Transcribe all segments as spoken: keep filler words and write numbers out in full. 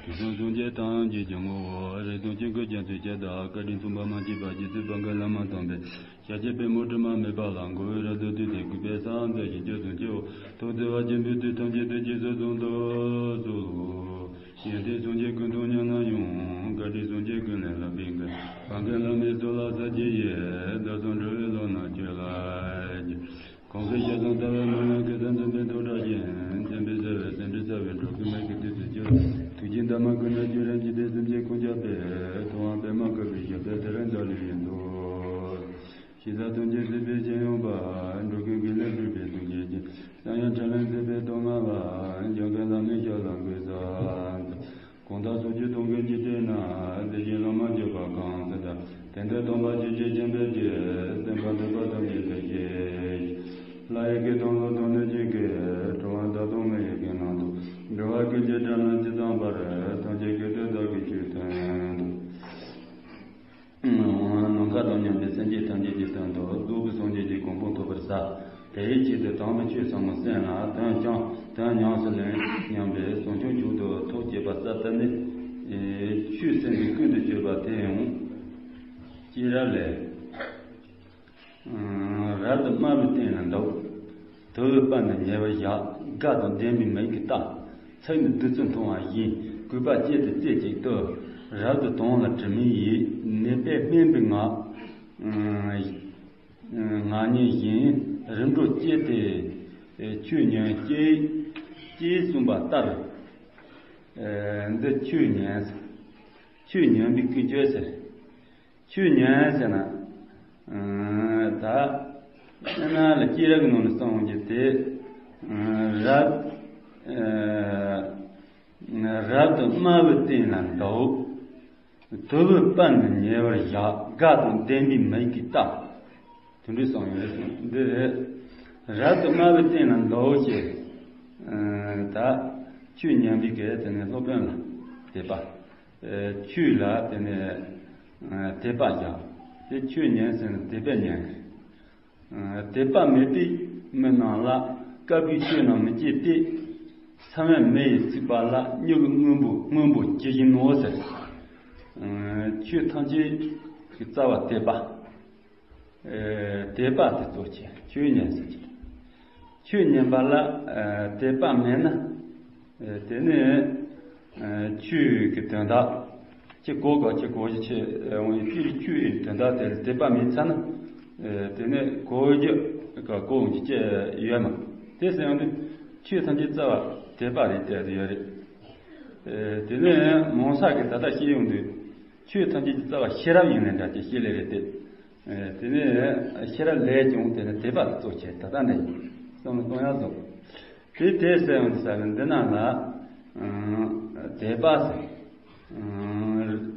སངས་རྒྱས་ཐམས་ཅད་ཀྱི་ངོ་བོ་རིག་སྟོང་ཆེན་པོའི་རྒྱ་མཚོའི་ཁྱབ་བདག་བཀའ་དྲིན་མཚུངས་པ་མ་མཆིས་པ་རྗེ་བཙུན་བོད་དགའ་བླ་མ་དམ་པའི་ཞབས་ཀྱི་པད་མོ་དྲི་མ་མེད་པ་ལ་མགོ་བོས་རབ་ཏུ་བཏུད་དེ་གུས་པས་ཕྱག་འཚལ་ཞིང་སྐྱབས་སུ་མཆིའོ། ཐུགས་བརྩེ་བ་ཆེན་པོས་དུས་ཐམས་ཅད་དུ་རྗེས་སུ་བཟུང་དུ་གསོལ་ལོ། ཡོན་ཏན་སངས་རྒྱས་ཀུན་དང་མཉམ་ན་ཡང་། བཀའ་དྲིན་སངས་རྒྱས་ཀུན་ལས་ལྷག་པའི་མགོན། བར་མགོན་བླ་མའི་གཙུག་ལག་ཟབ་ཆོས་ཡིན། བདག་སོགས་འགྲོ་བའི་བློ་རྣམས་སྐྱོབ་ལ་ཡོད། གང་གི་ཞལ་གསུང་ལྟ་བའི་མི་ལ་གེ་སར་འཛིན་པའི་ཐོག་ཁྲག་ཅན། འཛིན་པའི་ཟེར་བའི་སེམས་ཅན་རྩ་བའི་འགྲོ་ཀུན་མ་གི་དུས་སུ་གྱུར། ཐུགས་རྗེའི་འདབ་མ་ཀུན་ནས་སྤྱན་རས་གཟིགས་དེ་སེམས་ཅན་ཀུན་ཁྱབ་པའི་ཐུབ་དབང་པདྨ་དཀར་པོའི་ཞབས་པད་དེ་རིང་འདི་ལུས་ཡིན་ཏོ། ཤེས་བྱ་ཐམས་ཅད་སྲིད་པའི་ཕྱིར་ཡོང་པ། འགྲོ་ཀུན་དགེ་ལེགས་སྒྲུབ་པའི་ཐུགས་རྗེ་ཅན། གསང་ཡང་ཕྲིན་ལས་མཛད་པའི་ཐོག་མ་བ། འཇམ་དཔལ་བླ་མའི་ཞབས་ལ་གུས་ཕྱག་འཚལ། གང་དག་སོགས་ཀྱི་སྟོང་གི་འཇིག་རྟེན་ན། དེ་བཞིན་བླ་མ་སྤྱོད་པ་གང་ཟག་དག་དེ་འདྲ་སྟོན་པ་ཆོས་ཀྱི་ཆེན་པོའི་ཚུལ། སེམས་དཔའ་འདུས་པ་ཐམས་ཅད་དུ་ཤེས་ཤིག་ལྷ་ཡི་སྐད་དང་ཀླུ་དང་གནོད་སྦྱིན་སྐད། འགྲོ་བ་དག་དང་མི་ཡི་སྐད་རྣམས་དང་། འགྲོ་བ་ཀུན་གྱི་སྒྲ་རྣམས་ཇི་ཙམ་པར། ཐམས་ཅད་སྐད་དུ་བདག་གིས་ཆོས་བསྟན་ཏོ། ནམ་མཁའ་དང་མཉམ་པའི་སེམས་ཅན་ཐམས་ཅད་ཀྱི་དོན་དུ་རྫོགས་པའི་སངས་རྒྱས་ཀྱི་གོ་འཕང་ཐོབ་པར་བྱ། དེའི་ཆེད་དུ་དམ་པའི་ཆོས་ཟབ་མོ་གསན་ལ། དོན་ཀྱང་དོན་ཉམས་སུ་ལེན་སྙམ་པའི་བྱང་ཆུབ་མཆོག་ཏུ་ཐུགས་བསྐྱེད་པ་གསལ་བཏབ་ནས། ཆོས་གསན་པའི་ཀུན་ཏུ་སྤྱོད་པ་དེ་ཡང་། སྐྱེས་རབས་ལས། རབ་ཏུ་དམའ་བའི་སྟེང་ན་འདུག་དོལ་པོའི་དཔལ་ནི་ཉེ་བར་བཞག་དགའ་དང་ལྡན་པའི་མིག་གིས་ལྟ། ཚིག་ནི་བདུད་རྩི་འཐུང་བ་བཞིན། གུས་པ་བསྐྱེད་དེ་རྩེ་གཅིག་ཏུ། རབ་ཏུ་དང་ལ་དྲི་མེད་ཡིད། ནད་པས་སྨན་པའི་ངག་ངག་ཉན་བཞིན། རིམ་གྲོ་བསྐྱེད་དེ་ཆོས་ཉན་ཅིག་ཅེས་གསུངས་པ་ལྟར། འདི་ཆོས་ཉན། ཆོས་ཉན་པའི་ཀུན་སྤྱོད་ཟེར། ཆོས་ཉན་ཟེར་ན། ད་སྔ་ལ་སྐྱེས་རབས་ཀྱི་ནང་ནས་གསུངས་ཀྱི་དེ། རབ་རབ་ཏུ་དམའ་བའི་སྟེང་ན་འདུག་དོལ་པོའི་དཔལ་ནི་ཉེ་བར་བཞག་དགའ་དང་ལྡན་པའི་མིག་གིས་ལྟ། དེ་འདྲའི་གསུངས་ཡོད་རེད། འདི་རེད། རབ་ཏུ་དམའ་བའི་སྟེང་ན་འདུག་ཅེས། ད་ཆོས་ཉན་པའི་གལ་དེ་ནས་སློབ་དཔོན་ལ་དད་པ། ཆོས་ལ་དེ་ནས་དད་པ་བཞག་དེ་ཆོས་ཉན་ཟེར་ན་དད་པས་ཉན། དད་པ་མེད་པའི་མི་རྣམས་ལ་དཀར་པོའི་ཆོས་རྣམས་མི་སྐྱེ་སྟེ། མཚམས་མེད་མེ་ཡིས་ཚིག་པ་ལ་སྨྱུ་གུ་སྔོན་པོ་སྔོན་པོ་ཇི་བཞིན་ནོ་ཟེར། ཆོས་ཐམས་ཅད་ཀྱི་རྩ་བ་དད་པ། དད་པ་དེ་གཙོ་ཆེ་ཆོས་ཉན་ཟེར་གྱི། ཆོས་ཉན་པ་ལ་དད་པ་མེད་ན། དེ་ནས་ཆོས་ཀྱི་དོན་དག་ཅི་གོ་ག་ཅི་གོ་ཅི་ཆེ་འོང་ཡི་ཅི་ཆོས་ཀྱི་དོན་དག་དེ་ལ་དད་པ་མེད་ཚར་ན། དེ་ནས་གོ་རྒྱུ་ག་གོ་འོང་གི་ཅི་ཡོད་མ། དེ་ཟེར་ཡོང་དུས་ཆོས་ཐམས་ཅད་རྩ་བ་དད་པ་རེད་དེ་ཡོད་རེད། དེ་ནས་མང་ས་གི་ད་ལྟ་བཤད་ཡོང་དུས་ཆོས་ཐམས་ཅད་ཀྱི་རྩ་བ་ཤེས་རབ་ཡིན་ནའི་འདྲ་ཅིག་ཤེས་ལེ་རེད་དེ། དེ་ནས་ཤེས་རབ་ལས་ཀྱང་དེ་ནས་དད་པ་གཙོ་ཆེ་ད་ལྟ་ནས་བསམ་བློ་གཏོང་ཡག་བཟོ། དེ་དེ་ཟེར་ཡོང་དུས་ས་ནི་འདི་རྣམས་ལ་དད་པ་ཟེར།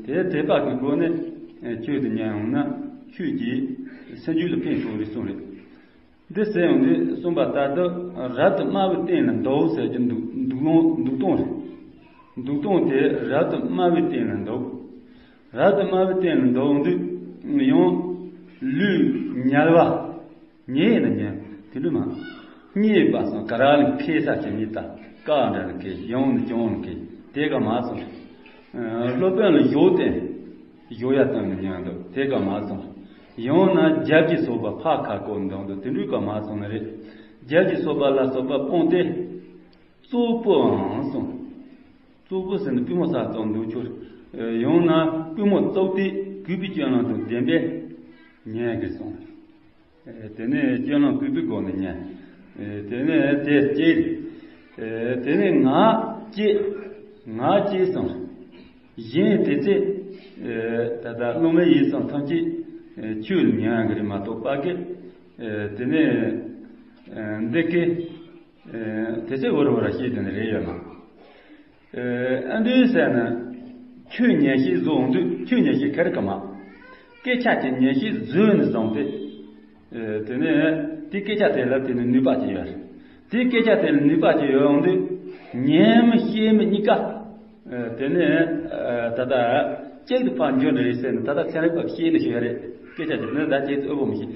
དེ་དད་པ་གི་སྒོ་ནས་ཆོས་དེ་ཉན་ཡོང་ན་ཆོས་ཀྱིས་སེམས་རྒྱུད་ལ་ཕན་ཐོགས་རེད་གསུངས་རེད། འདི་ཟེར་ཡོང་དུས་གསུངས་པ་ལྟར་དུ་རབ་ཏུ་དམའ་བའི་སྟེང་ལ་འདུག་ཟེར་གྱི་འདུག་འདུག་ལོང་འདུག་སྟངས་རེད། འདུག་སྟངས་དེ་རབ་ཏུ་དམའ་བའི་སྟེང་ལ་འདུག་རབ་ཏུ་དམའ་བའི་སྟེང་ལ་འདུག་འདུག་ཡང་ལུས་ཉལ་བ། ཉལ་ཡིན་ན་ཉལ་དེ་འདྲ་མ། གཉིད་པ་སང་ག་ར་ལ་འཁེལ་ས་ཀྱི་གཉིད་ད་ཀ་འདྲ་ལ་འཁེལ་ཡང་ནི་ཅུང་ལ་འཁེལ་དེ་ག་མ་སོང་། སློབ་དཔོན་ལ་བཞུགས་ཏེ། གཞོགས་ཡ་བཏང་ནས་ཉལ་འདུག་དེ་ག་མ་སོང་། ཡང་ན་རྒྱབ་ཀྱི་སོགས་པ་ཕར་ཁ་བསྐོར་འདུག་འདུག་དེ་འདྲའི་ག་མ་སོང་ནི་རེད། རྒྱབ་ཀྱི་སོགས་པ་ལ་སོགས་པ་སྤུངས་ཏེ། ཙོག་པུའང་སོང་། ཙོག་པུ་ཟེར་ནི་པུས་མོ་ས་ཙོག་འདུག་ཆོག་ཡང་ན་པུས་མོ་བཙུགས་ཏེ་གུས་པའི་སྤྱན་ལམ་དང་ལྡན་པས་ཉལ་གི་སོང་། དེ་ནས་སྤྱན་ལམ་གུས་པའི་སྒོ་ནས་ཉལ། དེ་ནས་དེ་སྐྱེས། དེ་ནས་ངག་བཅད། ངག་བཅད་སོང་། གཞན་དེ་ཚེ། ད་ལྟ་སློབ་མའི་ཡིད་བསམ་ཐམས་ཅད་ཆོས་ལ་ཉན་གི་རེད་མ་གཏོགས་པ་གི། དེ་ནས་འདི་གི། དེ་ཚེ་འུར་འུར་བཤད་དེ་ནི་རེད་ཡོད་མ། ཨ་འདུས་ཟེར་ན། ཆོས་ཉན་བཤད་བཟོ་འོང་དུས་ཆོས་ཉན་བཤད་ཁེར་ག་མ། སྐད་ཆ་དེ་ཉན་བཤད་བཟོས་ནས་བཟུང་སྟེ། དེ་ནས་དེ་སྐད་ཆ་དེ་ལ་དེ་ནི་ནུས་པ་ཅིག་ཡོད་རེད། དེ་སྐད་ཆ་དེ་ལ་ནུས་པ་ཅིག་ཡོད་འོང་དུས། ཉན་མི་བཤད་མི་གཉིས་ཀ། དེ་ནས་ད་ལྟ་གཅིག་ཏུ་ཕར་འགྱུར་ནི་རེད་ཟེར་ནས་ད་ལྟ་ཚན་རིག་པ་བཤད་ནས་ཞུ་ཡ་རེད། སྐད་ཆ་དེ་ནི་ད་གཅིག་ཏུ་ཨོ་བོ་མི་ཤེས།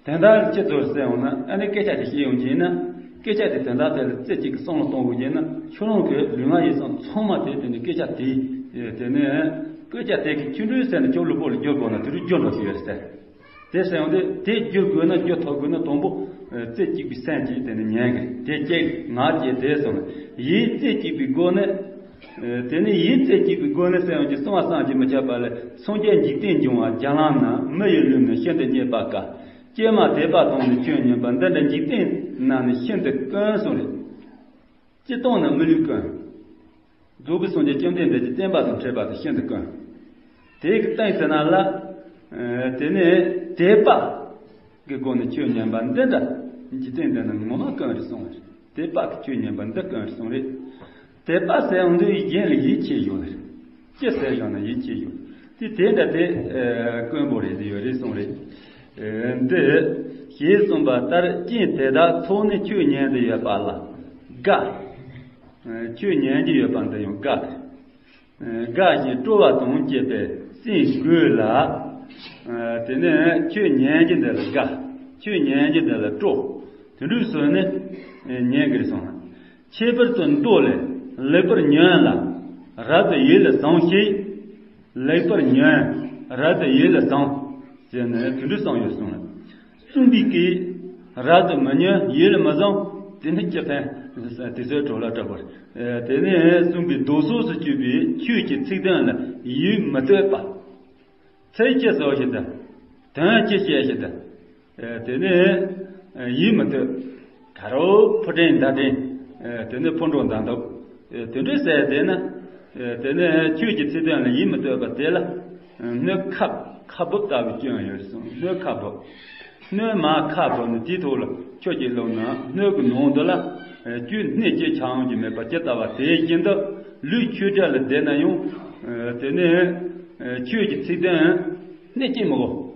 དེ་འདྲ་ཅི་ཚོར་ཟེར་འོང་ན་ཨ་ནི་སྐད་ཆ་དེ་བཤད་ཡོང་གི་ཡིན་ན། སྐད་ཆ་དེ་དོན་དག་དེ་ལ་རྩེ་གཅིག་གི་བསམ་བློ་གཏོང་དགོས་ཀྱི་ན། ཁྱོད་རང་གི་ལུས་ངག་ཡིད་གསུམ་ཚང་མ་དེ་དེ་ནི་སྐད་ཆ་དེ་དེ་ནི་སྐད་ཆ་དེ་གི་ཆུ་འདྲུད་ཟེར་ནས་ཁྱོད་ལུས་པོ་ལ་བསྒྱུར་དགོས་ན་དེ་རུ་བསྒྱུར་འགྲོ་ཞིག་ཡོད་ཟེར། དེ་ཟེར་ཡོང་དུས་དེ་བསྒྱུར་དགོས་ན་བསྒྱུར་ཐུབ་དགོས་ན་དང་པོ་རྩེ་གཅིག་པའི་སེམས་ཀྱིས་དེ་ནི་ཉན་གི། དེ་སྐྱེ་ངག་གིས་དེ་གསུངས། ཡིད་རྩེ་གཅིག་པའི་སྒོ་ནས། དེ་ནི་ཡིད་རྩེ་གཅིག་པའི་སྒོ་ནས་ཟེར་ཡོང་གི། གསང་བ་བསམ་གྱིས་མི་ཁྱབ་པ་ལས། སངས་རྒྱས་འཇིག་རྟེན་འབྱུང་བ་རྒྱ་ལམ་ན། མི་ཡི་ལུས་ནི་ཤིན་ཏུ་རྙེད་པ་དཀའ། ཀྱེ་མ་དད་པ་དང་ནི་ཆོས་ཉན་པ། འདི་འདྲ་འཇིག་རྟེན་ན་ནི་ཤིན་ཏུ་དཀོན་གསུངས་རེད། སྤྱིར་བཏང་ན་མི་ལུས་དཀོན། རྫོགས་པའི་སངས་རྒྱས་བཅོམ་ལྡན་འདས་ཀྱི་བསྟན་པ་དང་འཕྲད་པ་དེ་ཤིན་ཏུ་དཀོན། དེ་གི་སྟེང་དེ་ན་ལ། དེ་ནས་དད་པ་གི་སྒོ་ནས་ཆོས་ཉན་པ་འདི་འདྲ་འཇིག་རྟེན་འདི་ན་ངོ་མ་དཀོན་རེད་གསུངས་རེད། དད་པ་གི་ཆོས་ཉན་པ་འདི་དཀོན་རེད་གསུངས་རེད། དད་པ་ཟེར་ཡོང་དུས་རྒྱན་ལ་ཡིད་ཆེས་ཡོད་རེད། ཅི་ཟེར་ཡང་ན་ཡིད་ཆེས་ཡོད། དེ་དེ་འདྲ་དེ་དཀོན་པོ་རེད་ཡོད་རེད་གསུངས་རེད། འདི་ཞེས་གསུངས་པ་ལྟར་རྐྱེན་དེ་དག་ཚོགས་ནས་ཆོས་ཉན་དུ་ཡོད་པ་ལ་དགའ། ཆོས་ཉན་གྱི་ཡོད་པ་འདི་ཡང་དགའ། དགའ་ཞིང་སྤྲོ་བ་དང་བཅས་པའི་སེམས་དགོས་ལ། དེ་ནས་ཆོས་ཉན་གྱི་འདི་ལ་དགའ། ཆོས་ཉན་གྱི་འདི་ལ་སྤྲོ། དེ་འདྲ་བཟོས་ནས་ཉན་གྱི་རེད་གསུངས། ཁྱད་པར་དུ་མདོ་ལས། ལེགས་པར་ཉོན་ལ་རབ་ཏུ་ཡིད་ལ་ཟུངས་ཤིག། ལེགས་པར་ཉོན་རབ་ཏུ་ཡིད་ལ་ཟུངས། ཟེར་ནས་དེ་འདྲ་གསུངས་ཡོད་གསུངས། གསུངས་པའི་སྐད། རབ་ཏུ་མི་ཉོན་ཡིད་ལ་མི་ཟུངས། དེ་ནི་ཅི་ཕན། དེ་ཚོའི་གྲོགས་ལ་སྐྲག་པར། དེ་ནས་གསུངས་པའི་མདོ་སོགས་སུ་གྱུར་པའི་ཆོས་ཀྱི་ཚིག་དོན་ལ་ཡིད་མི་གཏད་པ། ཚིག་ཅི་ཟེར་ཞིག་དང་། དོན་ཅི་བཤད་ཞིག་དང་། དེ་ནས་ཡིད་མི་གཏད། ད་རུང་ཕོ་འདྲེན་མདའ་འདྲེན། དེ་ནས་ཕོ་འགྲོ་མདའ་འདབ། དེ་འདྲ་ཟེར་དེ་ན། དེ་ནས་ཆོས་ཀྱི་ཚིག་དོན་ལ་ཡིད་མི་གཏད་པ་དེ་ལ། སྣོད་ཁ་ཁ་འབབ་ལྟ་བུའི་སྐྱོན་ཡོད་གསུངས། སྣོད་ཁ་འབབ། སྣོད་མར་ཁ་འབབ་ནས་དེའི་ཐོག་ལ་ཁྱོད་ཀྱིས་བླུགས་ན་སྣོད་ཀྱི་ནང་དུ་ལ། རྒྱུ་སྣོད་ཅིག་ཆགས་ཡོང་གི་མེད་པ་ཇི་ལྟ་བ་དེ་བཞིན་དུ་ལུས་ཆོས་འབྲེལ་ལ་བསྡད་ན་ཡང་། དེ་ནས་ཆོས་ཀྱི་ཚིག་དོན་སྣོད་ཅིག་མི་དགོས།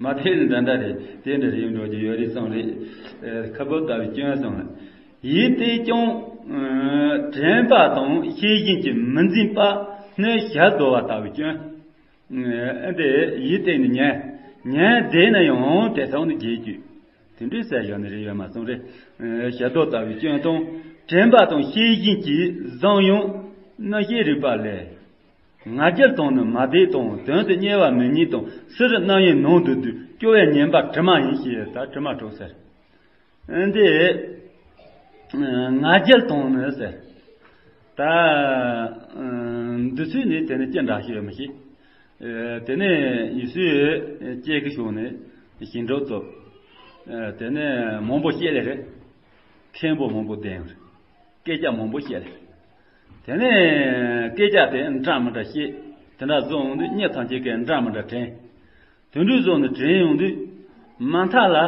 མ་མཐའི་འདྲ་འདྲ་རེད། དེ་འདྲ་རེད་འགྲོ་རྒྱུ་ཡོད་རེད་གསུངས་རེད། ཁ་འབབ་ལྟ་བུའི་སྐྱོན་གསུངས་ལ། ཡིད་དེས་ཀྱང་དྲན་པ་དང་ཤེས་བཞིན་གྱིས་མི་འཛིན་པ་ནི་ཞབས་རྡོལ་བ་ལྟ་བུའི་སྐྱོན། ཨ་འདི་ཡིད་བརྟན་ནས་ཉན། ཉན་བསྡད་ན་ཡང་དེ་ཚང་ནི་བརྗེད་རྒྱུ། དེ་འདྲའི་ཟེར་ཡོད་ནི་རེད་ཡོད་མ་གསུངས་རེད། ཞབས་རྡོལ་ལྟ་བུའི་སྐྱོན་དང་། དྲན་པ་དང་ཤེས་བཞིན་གྱིས་བཟུང་ཡང་རྣམ་ཤེས་རིག་པ་ལས། ང་རྒྱལ་དང་ནི་མ་དད་དང་། དོན་དུ་གཉེར་བ་མེད་ཉིད་དང་། སྲིད་རི་རྣམ་གཡེང་ནང་དུ་སྡོད། སྐྱོ་བས་ཉེན་པ་དྲི་མ་ཡིན་ཞེས། ད་དྲི་མ་དྲུག་ཟེར། འདི་ང་རྒྱལ་དང་ནི་ཟེར། ད་འདི་ཚོས་ནི་དེ་ནི་ཅི་འདྲ་ཞིག་ཡོད་མི་ཤེས། དེ་ནས་ཡུལ་སྲོལ་སྐྱེ་གི་བྱུང་ནས་ཞིང་འབྲོག་ཚོ། དེ་ནས་མང་པོ་སྐྱེ་ལེ་རེད། མཁན་པོ་མང་པོ་བསྟེན་ཡོད་རེད། སྐད་ཆ་མང་པོ་བཤད་ལེ། དེ་ནས་སྐད་ཆ་དེ་འདྲ་མི་འདྲ་བཤད། དེ་འདྲ་བཟོ་འོང་དུས་མི་ཐམས་ཅད་ཀྱིས་འདྲ་མི་འདྲ་དྲན། དོན་འགྲུབ་བཟོ་ནས་དྲན་ཡོང་དུས་མ་མཐའ་ལ།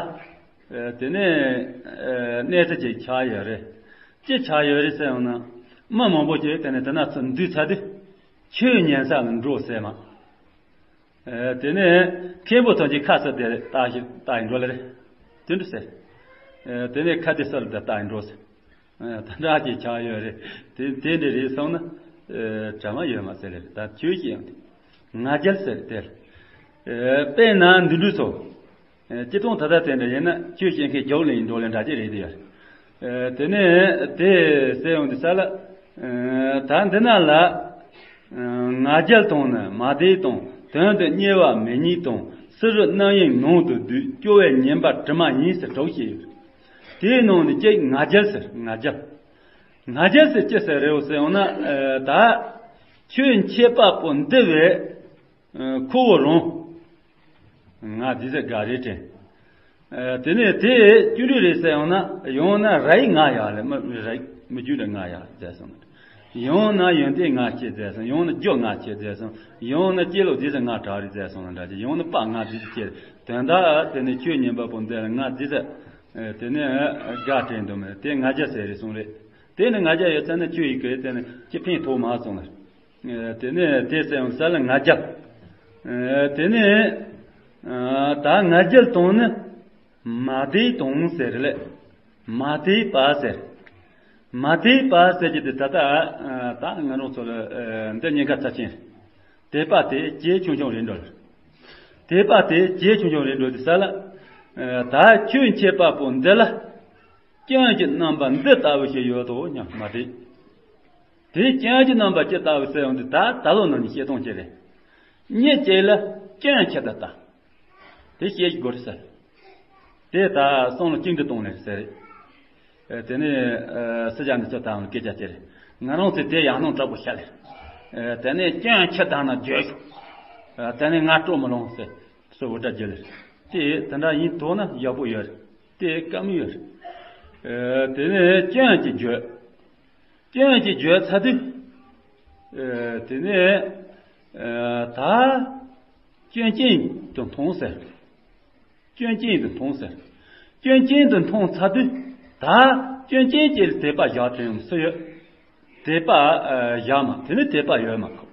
དེ་ནས་གནས་ཚུལ་ཅིག་ཆགས་ཡོད་རེད། ཅི་ཆགས་ཡོད་རེད་ཟེར་ཡོང་ན། མི་མང་པོ་ཅིག་དེ་ནས་དེ་ན་ཚུར་འདུས་ཚར་དུས་ཆོས་ཉན་ས་ལ་འགྲོ་ཟེར་མ། དེ་ནས་མཁན་པོ་ཐམས་ཅད་ཁ་ས་དེ་ལྟ་ཞིག་ལྟ་ཡིན་འགྲོ་ལེ་རེད། དེ་འདྲ་ཟེར། དེ་ནས་ཁ་དེ་ས་ལ་ད་ལྟ་ཡིན་འགྲོ་ཟེར། ད་འདྲ་ཅིག་ཆགས་ཡོད་རེད། དེ་དེ་འདྲ་རེད་སོང་ན། གྲ་མ་ཡོད་མ་ཟེར་ལེ་རེད། ད་ཆོས་ཤིག་ཡང་དེ། ང་རྒྱལ་ཟེར་དེ། དཔེར་ན་འདི་འདྲ་ཚོ། སྤྱིར་བཏང་ད་ལྟ་དེ་འདྲ་ཡིན་ན་ཆོས་བཤད་མཁན་རྒྱབ་ལ་ཡིན་འགྲོ་ལེ་འདྲ་ཅིག་རེད་དེ་ཡ། དེ་ནས་དེ་ཟེར་ཡོང་དུས་ས་ལ། ད་འདི་ན་ལ། ང་རྒྱལ་དང་ནི་མ་དད་དང་། དོན་དུ་གཉེར་བ་མེད་ཉིད་དང་། སྲིད་རི་རྣམ་གཡེང་ནང་དུ་སྡོད། སྐྱོ་བས་ཉེན་པ་དྲི་མ་ཡིན་ཟེར་དྲུག་བཤད་ཡོད། དེའི་ནང་ནས་གཅིག་ང་རྒྱལ་ཟེར། ང་རྒྱལ། ང་རྒྱལ་ཟེར་ཅི་ཟེར་རེད་ཟེར་ཡོང་ན། ད་ཆོས་འཆད་པ་པོ་འདི་བས་ཁོ་བོ་རང་ང་འདི་ཟེར་དགའ་རེ་དྲན། དེ་ནས་དེ་རྒྱུ་འབྲས་རེད་ཟེར་ཡོང་ན། ཡང་ན་ར་ཡིག་ང་ཡག་ལས་མི་ར་ཡིག་མི་རྒྱུ་འབྲས་ང་ཡག་མཛད་སོང་། ཡང་ན་ཡོན་ཏན་ང་ཆེ་མཛད་སོང་། ཡང་ན་རྒྱུ་ང་ཆེ་མཛད་སོང་། ཡང་ན་སྐྱེས་ལོ་འདི་ཟེར་ང་དྲག་རེད་མཛད་སོང་ལ་འདྲ་ཅིག་ཡང་ན་པ་ང་འདི་ཟེར་ཆེ། དོན་དག་དེ་ནས་ཆོས་ཉན་པ་པོ་འདི་ལ་ང་འདི་ཟེར། དེ་ནས་དགའ་དྲན་འདུག་མེད། དེ་ང་རྒྱལ་ཟེར་རེད་གསུངས་རེད། དེ་ནི་ང་རྒྱལ་ཡོད་ཚད་ན་ཆོས་ཡིག་གི་དེ་ནི་ཅི་ཕན་ཐོགས་མ་སོང་ལ། དེ་ནས་དེ་ཟེར་ཡང་ས་ལ་ང་རྒྱལ། དེ་ནས་ད་ང་རྒྱལ་དང་ནི་མ་དད་དང་ཟེར་ལེ། མ་དད་པ་ཟེར། མ་དད་པ་ཟེར་གྱི་དེ་ད་ལྟ་ད་ང་རང་ཚོ་ལ་འདི་ཉེན་ཁ་ཚབས་ཆེན་རེད། དད་པ་དེ་ཇེ་ཆུང་ཆུང་རེད་འགྲོ། དད་པ་དེ་ཇེ་ཆུང་ཆུང་རེད་འགྲོ་དུས་ས་ལ། ད་ཆོས་འཆད་པ་པོ་འདི་ལ། སྐྱོན་གྱི་རྣམ་པ་འདི་ལྟ་བུ་ཞིག་ཡོད་དོ་སྙམ་མ་དྲིས། དེའི་སྐྱོན་གྱི་རྣམ་པ་ཅི་ལྟ་བུ་ཟེར་ཡོང་དུས་ད་ད་ལོ་ནང་ནས་བཤད་སྟངས་ཅི་རེད། མྱི་གཅིག་ལ་སྐྱོན་ཆེ་ད་ལྟ། དེ་བཤད་དགོས་རེད་ཟེར། དེ་ད་བསམ་བློ་གཅིག་འདྲ་གཏོང་ལེ་ཟེར། ཨེ་དེ་ནས་ཨེ་སི་ཇ་ནས་ཚོ་དང་སྐད་ཆ་དེ་རེད། ང་རང་ཚོས་དེ་ཡང་སྣང་དྲག་པོ་བཤད་ལེ། ཨེ་དེ་ནས་སྐྱོན་ཆེ་དང་ན་བརྗོད་ཤོག་ཨེ་དེ་ནས་ང་སྤྲོ་མི་ལོང་ཟེར། སོ་བོ་འདྲ་བརྗོད་ལེ། དེ་དེ་འདྲ་ཡིན་དོ་ན་ཡག་པོ་ཡོད་རེད། དེ་དཀའ་མོ་ཡོད་རེད། ཨེ་དེ་ནས་སྐྱོན་གྱི་བརྗོད། སྐྱོན་གྱི་བརྗོད་ཚར་དུས། ཨེ་དེ་ནས་ཨེ་ད་སྐྱོན་ཅན་དུ་མཐོང་ཟེར། སྐྱོན་ཅན་དུ་མཐོང་ཟེར། སྐྱོན་ཅན་དུ་མཐོང་ཚར་དུས། ད་སྐྱོན་ཅན་གྱི་དད་པ་བཞག་དོན་སུ་ཡོད། དད་པ་ཨ་བཞག་མ་དེ་ནི་དད་པ་ཡོད་མ་ཁོ།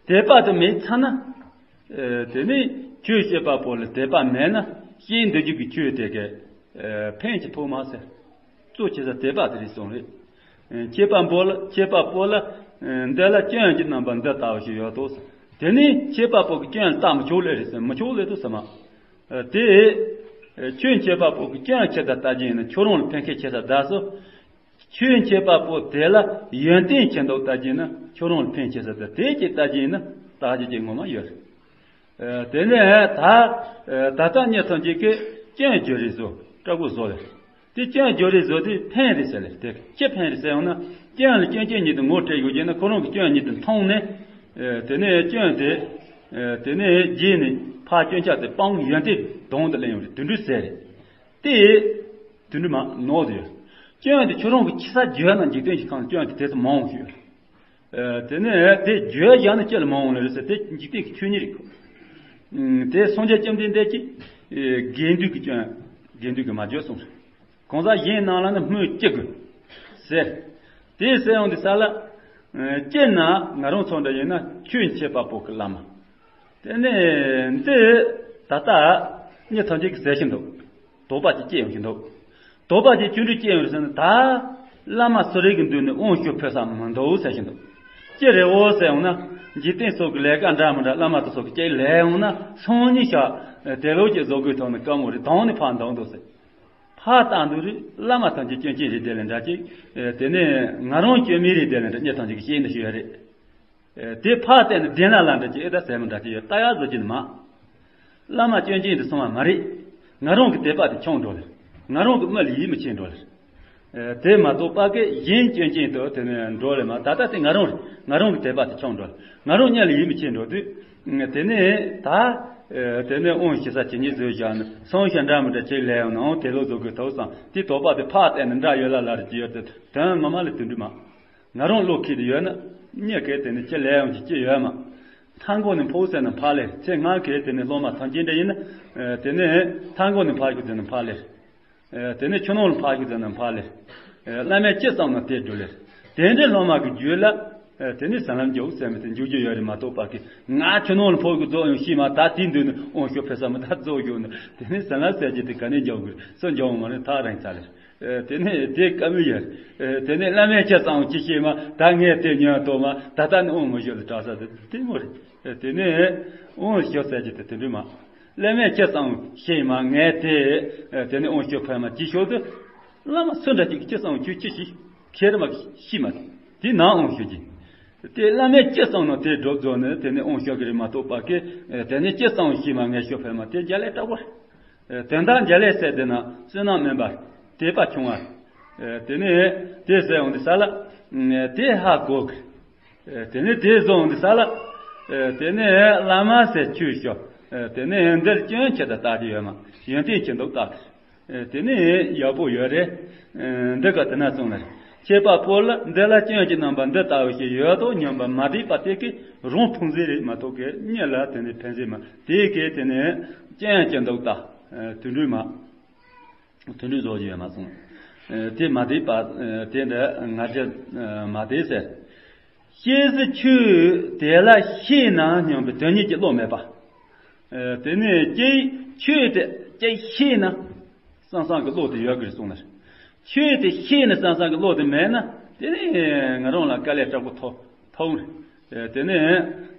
དད་པ་དུ་མེད་ཚར་ན། ཨེ་དེ་ནི་ཆོས་བཤད་པ་པོ་ལ་དད་པ་མེད་ན་བཤད་འདོད་རྒྱུ་གི་ཆོས་དེ་གའི་ཨེ་ཕན་གྱི་ཐོགས་མ་ཟེར། གཙོ་ཆེ་ས་དད་པ་དེ་རེད་གསུངས་རེད། ཨེ་མཁས་པ་པོ་ལ་མཁས་པ་པོ་ལ་ཨེ་འདི་ལ་སྐྱོན་གྱི་རྣམ་པ་འདི་ལྟ་བུ་ཞིག་ཡོད་དོ་ཟེར། དེ་ནི་མཁས་པ་པོ་གི་སྐྱོན་ལ་ལྟ་མི་ཆོག་ལེ་རེད་ཟེར་མི་ཆོག་ལེ་དོ་ཟེར་མ། ཨེ་དེ་ཨེ་ཆོས་མཁས་པ་པོ་གི་སྐྱོན་ཆེ་ད་ལྟ་རྒྱུ་ཡིན་ན་ཁྱོད་རང་ལ་ཕན་ཁེ་ཆེ་ས་གདའ་སོ། ཆོས་མཁས་པ་པོ་དེ་ལ་ཡོན་ཏན་ཆེ་འདུག་ལྟ་རྒྱུ་ན་ཁྱོད་རང་ལ་ཕན་ཆེ་ས་དེ་དེ་ཅིག་ལྟ་རྒྱུ་ན་ལྟ་རྒྱུ་ཅིག་ངོ་མ་ཡོད་རེད། ཨ་དེ་ནས་ད་ད་ལྟ་མྱི་ཐམས་ཅད་ཀྱིས་སྐྱོན་བརྗོད་རེས་བཟོ་སྐྲག་པོ་བཟོ་ལེ། དེ་སྐྱོན་བརྗོད་རེས་བཟོ་དེ་ཕན་རེད་ཟེར་ལེ། དེ་ཅི་ཕན་རེད་ཟེར་ཡོང་ན། སྐྱོན་ལ་སྐྱོན་ཅན་ཉིད་དུ་ངོ་སྤྲད་ཡོད་ཀྱི་ན་ཁོ་རང་གི་སྐྱོན་ཉིད་དུ་མཐོང་ནས། ཨ་དེ་ནས་སྐྱོན་དེ་ཨ་དེ་ནས་རྗེས་ནས་ཕར་སྐྱོན་ཆ་དེ་སྤང་ཡོན་ཏན་དོན་དུ་ལེན་ཡོང་རེད་དུད་འགྲོའི་ཟས་རེད། དེ། དུད་འགྲོ་མ་ནོར་དུ་ཡོད། སྐྱོན་དེ་ཁྱོད་རང་གི་ཁྱི་ས་བརྗོད་ན་འཇིག་རྟེན་གྱི་ཁམས་སྐྱོན་དེ་དེ་ཚོ་མང་བ་ཞིག་ཡོད། ཨ་དེ་ནས་དེ་བརྗོད་བཞག་ན་ཅི་ལ་མང་བ་ལ་རེད་ཟེར་དེ་འཇིག་རྟེན་གྱི་ཆོས་ཉིད་རེད། ཨ་དེ་སངས་རྒྱས་བཅོམ་ལྡན་འདས་ཀྱིས་ཨེ་དགེ་འདུན་གྱི་སྐྱོན་དགེ་འདུན་གྱིས་མ་བརྗོད་གསུངས་རེད། གང་ཟག་གཞན་རྣམས་ལ་ནི་སྨོས་ཅི་དགོས་ཟེར། དེ་ཟེར་ཡོང་དུས་ས་ལ་ཨ་སྤྱིར་ན་ང་རང་ཚོ་འདྲ་ཡིན་ན་ཆོས་མཁས་པ་པོ་གི་བླ་མ། དེ་ནས་འདི་ད་ལྟ་མྱི་ཐམས་ཅད་ཀྱིས་ཟེར་བཞིན་འདུག་དོགས་པ་ཅིག་སྐྱེ་ཡོང་བཞིན་འདུག་དོགས་པ་ཅིག་ཅི་འདྲ་སྐྱེ་ཡོང་རེད་ཟེར་ན། ད་བླ་མ་སུ་རེ་གི་མདུན་ནས་དབང་ཞུ་ཕོད་ས་མི་འདུག་ཟེར་བཞིན་འདུག་ཅི་རེད་འོ་ཟེར་ཡོང་ན། འཇིག་རྟེན་སོགས་ཀྱི་ལས་ཀ་འདྲ་མི་འདྲ་བླ་མ་དེ་ཚོ་གི་ཅིག་ལས་ཡོང་ན་སང་ཉིན་ཞག་དེ་ལོ་ཅིག་བཟོ་དགོས་ཐོག་ནས་དཀའ་མོ་རེད། དང་ནས་ཕར་འདང་འདུག་ཟེར། ཕར་བཏང་འདུག་རེད། བླ་མ་ཐམས་ཅད་སྐྱོན་ཅན་རེད་དེ་ལས་འདྲ་ཅིག་དེ་ནས་ང་རང་སྐྱོན་མེད་རེད་དེ་ལས་འདྲ་མྱི་ཐམས་ཅད་ཀྱིས་བཤད་འདི་ཞུ་ཡ་རེད། ཨེ་དེ་ཕར་བལྟས་ནས་བདེན་ལ་ལ་འདྲ་ཅིག་ཨེ་ད་ཟེར་མི་འདྲ་ཅིག་ཡོད། ལྟ་ཡག་བཟོ་གི་ནི་མ། བླ་མ་སྐྱོན་ཅན་དུ་སོང་བ་མ་རེད། ང་རང་གི་དད་པ་དེ་ཆུང་འགྲོ་ལེ། ང་རང་གི་མི་ལ་ཡིད་མི་ཆེས་འགྲོ་ལེ། ཨེ་དེ་མ་གཏོགས་པ་གི་གཞན་སྐྱོན་ཅན་དུ་དེ་ནས་འགྲོ་ལེ་མ། ད་ལྟ་དེ་ང་རང་རེད། ང་རང་གི་དད་པ་དེ་ཆུང་འགྲོ་ལེ། ང་རང་མྱི་ལ་ཡིད་མི་ཆེས་འགྲོ་དུས། དེ་ནས་ད། ཨེ་དེ་ནས་དབང་ཞུ་ས་ཇི་སྙེད་བཟོས་བཞག་ནས་སང་ཞག་འདྲ་མི་འདྲ་ཅིག་ལས་ཡོང་ནའང་དེ་ལོ་བཟོ་དགོས་ཐུག་བསམ་དེ་དོགས་པ་དེ་ཕར་བལྟས་ནས་འདྲ་ཡོད་ལ་ལ་རེ་ཅིག་ཡོད་དེ་དོན་ངོ་མ་ལ་དེ་འདྲ་མ། ང་རང་བློ་ཁེལ་དུ་ཡོད་ན། མྱི་གས་དེ་ནི་ཅི་ལས་ཡོང་གི་ཅི་ཡོད་མ། མཐའ་འཁོར་ནས་འཕོ་ཟེར་ན་ཕར་ལེ། ཚེ་སྔ་གས་དེ་ནི་སློབ་མ་ཐམས་ཅད་འདྲ་ཡིན་ན། ཨེ་དེ་ནི་མཐའ་འཁོར་ནས་ཕར་ཞུགས་ཟེར་ན་ཕར་ལེ། ཨེ་དེ་ནི་ཆུ་ནང་ལ་ཕར་ཞུགས་ཟེར་ན་ཕར་ལེ། ཨེ་བླ་མས་ཅི་གསུངས་ན་དེ་སྒྲུབ་ལེ། དེ་འདྲའི་སློབ་མ་གི་རྒྱུད་ལ། ཨེ་དེ་ནི་ཟན་ལམ་འཇོག་ཟེར་མི་དེ་འཇུག་རྒྱུ་ཡོད་རེད་མ་གཏོགས་པ་གི། ང་ཆུ་ནང་ལ་འཕོ་གི་རྫོགས་ཡོང་ཤེས་མ། ད་དེའི་མདུན་ནས་དབང་ཞུ་ཕེབས་ས་མི་ད་རྫོགས་ཡོང་ནི་དེ་ནི་ཟན་ལམ་ཟེར་རྒྱུ་དེ་ག་ནས་འཇོག་དགོས་རེད། སུ་འཇོག་མ་རེད། ཐག་རིང་ཚ་ལེ། ཨེ་དེ་ནས་དེ་དཀའ་མོ་ཡོད། ཨེ་དེ་ནས་བླ་མས་ཁྱེད་ཚང་ཅི་ཤེས་མ། ད་ངས་དེ་ཉོན་ཏོ་མ། ད་ལྟ་ནི་དབང་མི་ཞུ་ལ་གྲགས་ས་དེ་དེ་མོ་རེད། ཨེ་དེ་ནས་དབང་ཞུ་ཟེར་གྱི་དེ་དེ་འདྲ་མ། བླ་མས་ཁྱེད་ཚང་ཤེས་མ། ངས་དེ་ཨེ་དེ་ནས་དབང་ཞུ་ཕེབས་མ་ཅི་ཞོག་དུ། བླ་མ་སུ་འདྲ་ཅིག་ཁྱེད་ཚང་ཁྱོད་ཅི་ཤེས་ཁྱེད་ར་མ་ཤེས་མ། དེ་ནང་དབང་ཞུ་གྱི། དེ་བླ་མས་ཅི་གསུངས་ན་དེ་སྒྲུབ་རྫོགས་ནས་དེ་ནས་དབང་ཞུ་གི་རེད་མ་གཏོགས་པ་གི། ཨེ་དེ་ནས་ཅི་གསུངས་ཤེས་མ་ངས་ཞུ་ཕེབས་མ་དེ་རྒྱ་ལས་དྲག་པོ་རེད། ཨེ་དོན་དག་རྒྱ་ལས་ཟེར་དེ་ན་བསོད་ནམས་དམན་པ། དད་པ་ཆུང་བ། ཨེ་དེ་ནས་དེ་ཟེར་འོང་དུས་ས་ལ། ཨེ་དེ་ཧ་གོ་གི། ཨེ་དེ་ནས་དེ་བཟོ་འོང་དུས་ས་ལ། ཨེ་དེ་ནས་བླ་མ་ཟེར་ཆོས་ཞུ། ཨེ་དེ་ནས་འདིར་སྐྱོན་ཆེ་ད་ལྟ་གི་ཡོད་མ། ཡོན་ཏན་ཆེ་འདུག་ལྟ་གི། ཨེ་དེ་ནས་ཡག་པོ་ཡོད་རེད། ཨེ་འདི་ག་དེ་ན་གསུངས་ལ། ཁྱད་པར་པོ་ལ་འདི་ལ་སྐྱོན་གྱི་རྣམ་པ་འདི་ལྟ་བུ་ཞིག་ཡོད་དོ་སྙམ་པ་མ་དྲིས་པ་དེ་གིས་རང་ཕུང་ཟིག་རེད་མ་གཏོགས་ཀྱི་མྱི་ལ་དེ་ནས་ཕན་ཟིག་མ། དེ་གིས་དེ་ནས་སྐྱོན་གྱི་འདུག་ལྟ། ཨེ་དུད་འགྲོ་མ། དུད་འགྲོ་བཟོ་རྒྱུ་ཡོད་མ་གསུངས། ཨེ་དེ་མ་དྲིས་པ་ཨེ་དེ་འདྲ་ང་ཅི་ཨེ་མ་དྲིས་ཟེར། ཤེས་ཟིན་ཆོས་དེ་ལ་ཤེས་ན་སྙམ་པའི་དོན་གཉེར་གྱི་བློ་མེད་པ། ཨེ་དེ་ནས་ཀྱེ་ཆོས་དེ་ཀྱེ་ཤེས་ན་བསམ་བསམ་གྱི་བློ་དེ་ཡོད་དགོས་གསུངས་ལ། ཆོས་དེ་ཤེས་ན་བསམ་བསམ་གྱི་བློ་དེ་མེད་ན་དེ་ནས་ང་རང་ལ་དཀའ་ལས་དྲག་པོ་ཐོབ་ཐོབ་རེད། ཨེ་དེ་ནས་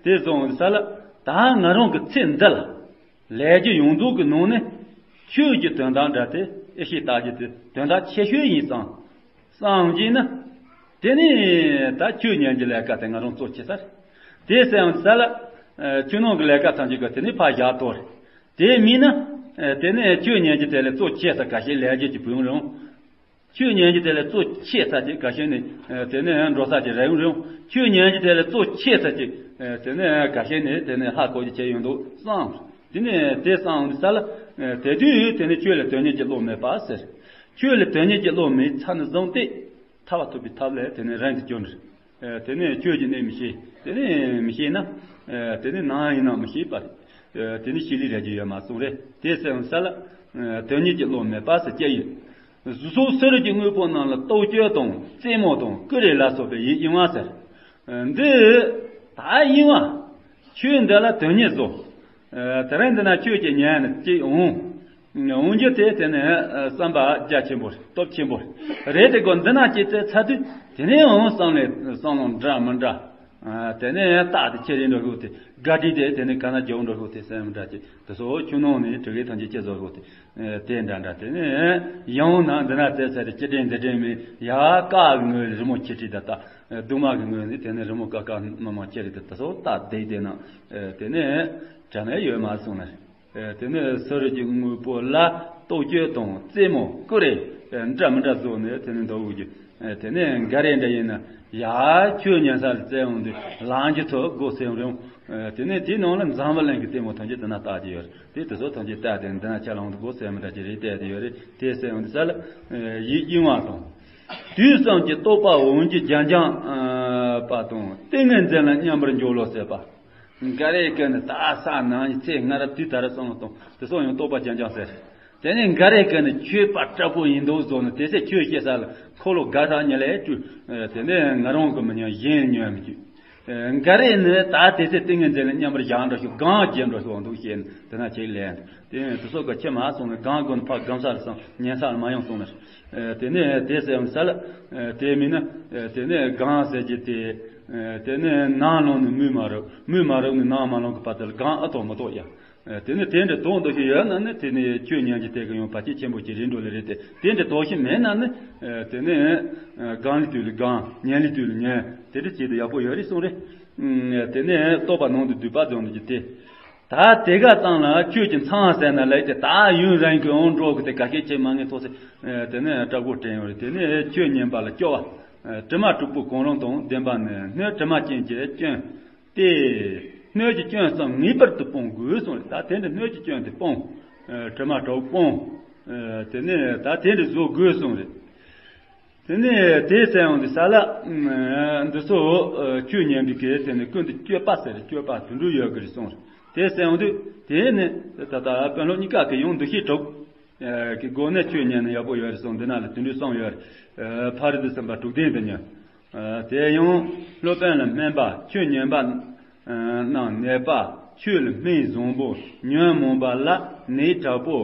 དེ་བཟུང་ས་ལ་ད་ང་རང་གི་ཚེ་འདི་ལ་ལས་ཀྱི་ཡོངས་རྫོགས་ཀྱི་ནང་ནས་ཆོས་ཀྱི་དོན་དག་འདྲ་དེ། ཨེ་ཤེས་བརྟག་རྒྱུ་དེ་དོན་དག་ཆེ་ཤོས་ཡིན་བསམ། བསམ་གྱིས་ན། དེ་ནས་ད་ཆོས་ཉན་གྱི་ལས་ཀ་དེ་ང་རང་གཙོ་ཆེ་ས་རེད། དེ་སེམས་ས་ལ། ཆོས་ནང་གི་ལས་ཀ་ཐམས་ཅད་ཀྱི་དེ་ནས་ཕར་བཞག་དོར། དེ་མིན་ན། དེ་ནས་ཆོས་ཉན་གྱི་དེ་ལས་གཙོ་ཆེ་ས་ཁ་ཤས་ལས་རྒྱུ་གྱི་བུ་རང་། ཆོས་ཉན་གྱི་དེ་ལས་གཙོ་ཆེ་ས་དེ་ཁ་ཤས་ནས་དེ་ནས་འགྲོ་ས་ཀྱི་རེ་བ་རང་། ཆོས་ཉན་གྱི་དེ་ལས་གཙོ་ཆེ་ས་ཀྱི་དེ་ནས་ཁ་ཤས་ནས་དེ་ནས་ཧ་གོ་རྒྱུ་བྱས་ཡོང་འདུག་བསམ། དེ་ནས་དེ་བསམ་ས་ལ། དེ་དུས་དེ་ནས་ཆོས་ལ་དོན་གཉེར་གྱི་བློ་མེད་པ་ཟེར། ཆོས་ལ་དོན་གཉེར་གྱི་བློ་མེད་ཚར་ནས་བཟུང་སྟེ། ཐར་བ་ཐོབ་པའི་ཐབས་ལ་དེ་ནས་རིང་དུ་གྱུར་འདུག་དེ་ནས་ཆོས་ཀྱི་གནད་མི་ཤེས། དེ་ནས་མི་ཤེས་ན། དེ་ནས་ནམ་ཡིན་ན་མི་ཤེས་པ་རེད། དེ་ནས་ཤེས་ལས་རེ་རྒྱུ་ཡོད་མ་སོང་རེད། དེ་སེམས་ས་ལ། དོན་གཉེར་གྱི་བློ་མེད་པ་ཟེར་སྐྱེ་ཡོད། གཟུགས་སོགས་གསོ་རིག་གི་དངོས་པོ་རྣམས་ལ་ལྟོ་སྐྱོད་དང་རྩེད་མོ་དང་ཀུ་རེ་ལ་སོགས་པའི་ཡིད་གཡེང་བ་ཟེར། འདི་ད་གཡེང་བ། ཆོས་འདི་ལ་དོན་གཉེར་བཟོ། དེ་རིང་འདི་ན་ཆོས་ཀྱི་ཉན་ནས་ཅིག་འོང་། འོང་རྒྱུ་དེ་དེ་ནས་བསམ་པ་རྒྱ་ཆེན་པོ་སྟོབས་ཆེན་པོ་རེད་དེ་གོ། འདི་ན་ཅིག་ཚེ་ཚ་དུས་དེ་ནས་འོང་བསམ་ལས་བསམ་བློ་འདྲ་མི་འདྲ། དེ་ནས་རྟགས་དེ་ཁྱེར་རིན་འགྲོ་ཤོག་དེ་དགའ་སྤྲོས་དེ་དེ་ནས་ག་ན་རྒྱག་འགྲོ་ཤོག་དེ་སེམས་འདྲ་ཅིག་དེ་ཚོ་ཆུ་ནང་ནས་དྲི་གའི་ཐམས་ཅད་ཅི་བཟོ་ཤོག་དེ་དེ་འདྲ་འདྲ། དེ་ནས་ཡང་ན་འདི་ན་ཚེ་ཚ་དེ་ཅི་དྲན་འདི་དྲན་མེད་ཡ་ཀ་གི་ངོས་རི་མོ་ཁྱེར་ཁྲིད་ད་ལྟ། གདུང་མ་གི་ངོས་ནས་དེ་ནས་རི་མོ་ཀ་ཀ་མ་མ་ཁྱེར་དེ་དེ་ཚོ་རྟགས་བསྡད་དེ་ན། དེ་ནས་དྲན་ནས་ཡོད་མ་སོང་ན། དེ་ནས་གསོ་རིག་གི་དངོས་པོ་ལ་ལྟོ་སྐྱོད་དང་རྩེད་མོ་ཀུ་རེ་འདྲ་མི་འདྲ་བཟོ་ནས་དེ་ནས་འདུག་གི། དེ་ནས་འགའ་རེ་འདྲ་ཡིན་ན་ཡ་ཆོས་ཉན་ས་ལ་བཙལ་འོང་དུས་ལང་གི་ཐོག་སྒོ་སེམས་རུང་། དེ་ནས་དེའི་ནང་ལ་འཛམ་བུ་གླིང་གི་ལྟད་མོ་ཐམས་ཅད་དེ་ན་བལྟ་གི་ཡོད་རེད། དེ་དེ་ཚོ་ཐམས་ཅད་བལྟ་དེ་འདི་ན་ཆ་ལང་དུ་སྒོ་སེམས་འདྲ་ཅིག་རེད་བལྟ་དེ་ཡོད་རེད། དེ་སེམས་འདི་ས་ལ་ཡིད་གཡེང་བ་དང་། དུས་གསུམ་གྱི་རྟོག་པ་འོན་ཀྱང་རྐྱང་རྐྱང་པ་དང་ཏིང་ངེ་འཛིན་ལ་མཉམ་པར་འཇོག་ལོ་ཟེར་བ། འགའ་རེ་ཀ་ནི་ད་ས་ནང་ཚེ་སྔ་རབས་དུས་ད་རེས་སོང་ལ་གཏོང་དེ་སོགས་ཡང་རྟོག་པ་རྐྱང་རྐྱང་ཟེར། དེ་ནས་འགའ་རེ་ཀ་ནི་ཆོས་པ་དྲག་པོ་ཡིན་མདོག་བཟོ་ནས་དེ་ཚེ་ཆོས་བཤད་ས་ལ་འཁོར་ལོ་དགའ་ས་ཉིད་ལས་བཀྲུས། དེ་ནས་ང་རང་གི་མི་ཉན་གཞན་ཉོན་མི་བཅུག་འགའ་རེ་ནི་ད་དེ་ཚེ་ཏིང་ངེ་འཛིན་ལ་མཉམ་པར་བཞག་འགྲོ་ཤོག་གང་བརྗེད་འགྲོ་ཤོག་འདུག་བཤད་ནས་དེ་ན་ཆེག་ལས། དེ་ནས་དེ་སོགས་ཀ་ཁྱེད་མ་སོང་ནས་གང་དགོས་ན་ཕ་གང་ས་ལ་སོང་ཉན་ས་ལ་མ་ཡོང་སོང་ནས། དེ་ནས་དེ་ཟེར་ཡང་ས་ལ། དེ་མིན་ན། དེ་ནས་གང་ཟེར་གྱི་དེ། དེ་ནས་ནང་ལོང་ནས་མུན་མ་རུབ་མུན་མ་རུབ་ནས་ནང་མ་ལོང་གི་བར་དུ་ལ་གང་ཨ་ཐོག་མ་ཐོག་ཡ། དེ་ནས་དེ་འདྲ་དོག་འདོགས་ཤིག་ཡོད་ན་ནི་དེ་ནས་ཆོས་ཉན་གྱི་དེ་ག་ཡང་བར་ཆད་ཆེན་པོ་ཅིག་རེད་འགྲོ་ལེ་རེད་དེ། དེ་འདྲ་དོགས་ཤིག་མེད་ན་ནི། དེ་ནས་གང་ལི་དུས་ལ་གང་ཉན་ལི་དུས་ལ་ཉན་དེ་འདྲ་བྱེད་དུ་ཡག་པོ་ཡོད་རེད་གསུངས་རེད། དེ་ནས་རྟོག་པ་ནང་དུ་སྡུད་པ་སྦྱོང་གི་དེ། ད་དེ་ག་ཙམ་ལ་ཆོས་ཀྱི་མཚང་ཟེར་ན་ལས་དེ་ད་ཡུན་རིང་གི་འོང་འགྲོ་གི་དེ་ག་ཤེད་ཆེ་མ་ངེས་ཐོག་སེ། དེ་ནས་སྐྲག་པོ་དྲན་ཡོད་རེད། དེ་ནས་ཆོས་ཉན་པ་ལ་སྐྱོ་བ། དྲི་མ་དྲུག་པོ་གང་རུང་དང་ལྡན་པ་ནི་སྣོད་དྲི་མ་ཅན་གྱི་སྐྱོན། ཏེ། སྣོད་ཀྱི་སྐྱོན་གསུམ་ངེས་པར་དུ་སྤོང་དགོས་གསུངས་རེད། ད་དེ་འདྲ་སྣོད་ཀྱི་སྐྱོན་དེ་སྤོང་། ཨ་དྲི་མ་དྲུག་སྤོང་། ཨ་དེ་ནས་ད་དེ་འདྲ་བཟོ་དགོས་གསུངས་རེད། དེ་ནས་དེ་ཟེར་ཡོང་དུས་ས་ལ། ཨ་འདི་ཚོ་ཨ་ཆོས་ཉན་པའི་གེ་དེ་ནས་ཀུན་ཏུ་སྤྱོད་པ་ཟེར་སྤྱོད་པ་དུད་འགྲོ་ཡོད་དགོས་རེད་གསུངས་རེད། དེ་ཟེར་ཡོང་དུས་དེ་ནས་ད་ལྟ་དཔོན་སློབ་གཉིས་ཀ་གི་ཡང་འདུ་ཤེས་དྲུག་གི་སྒོ་ནས་ཆོས་ཉན་ན་ཡག་པོ་ཡོད་རེད་གསུངས། འདི་ན་ལ་དུད་འགྲོ་གསུམ་ཡོད་རེད། ཕ་རི་དུ་སེམས་པ་དྲུག་ལྡན་དུ་ཉོན། དེ་ཡང་སློབ་དཔོན་ལ་སྨན་པ་ཆོས་ཉན་པ་རྣམས་ནད་པ། ཆོས་ལ་སྨན་བཟང་པོ་ཉོན་མོངས་པ་ལ་ནད་དྲག་པོ།